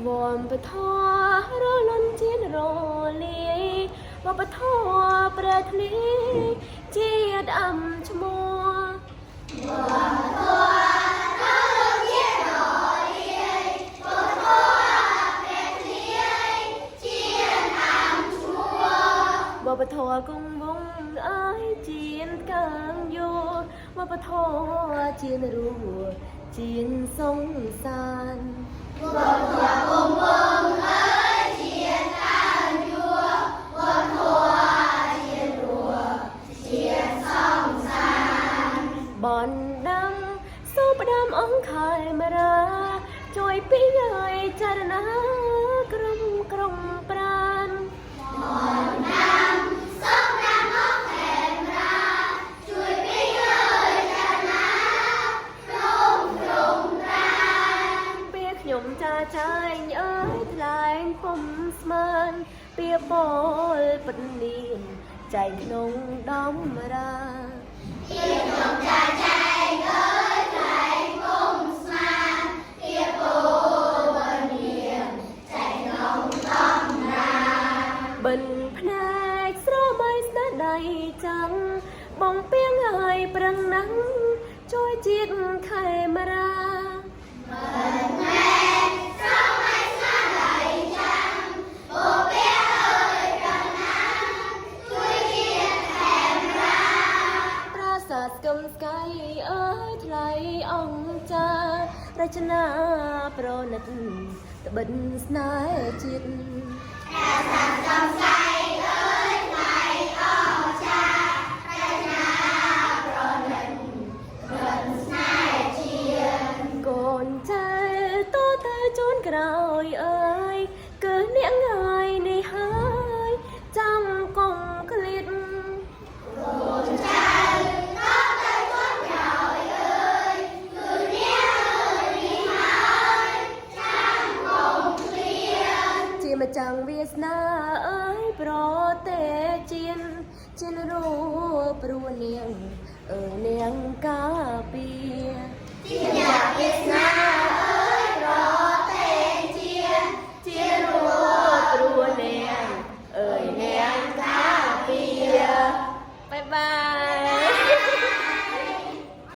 វំពធរលន់ជានរលាយវបធប្រែធ្លាយជាដាំឈ្មោះ វប្បធម៌គង់វង្សអើយជានកាងយោវប្បធម៌ជានរួជានសងសាន បនដាំសូមផ្ដាំអង្គខែមរា ជួយពីឲ្យចរណាក្រុមក្រុមប្រាន ពេលខ្ញុំចាចែងអើយថ្លែងពុំស្មានពីពលពិតនាមចែងក្នុងដំរា បិណ្ឌភ្នែកស្រមៃស្នាដៃចាំងបងពីងហើយប្រឹងណាំងជួយជាតិខេមរា ប្រាសាទស្គមស្កៃអើយថ្លៃអង្គចារចនាប្រណិតត្បិតស្នេហ៍ជាតិ កូនចៅតទៅជូនក្រោយអើយគឺអ្នកងាយនេះហើយចាំកុំក្លៀត ជាម្ចាំងវាសនាអើយប្រទេជានជានរូបព្រោះនាងអើនាងកាពី ជាវាសនា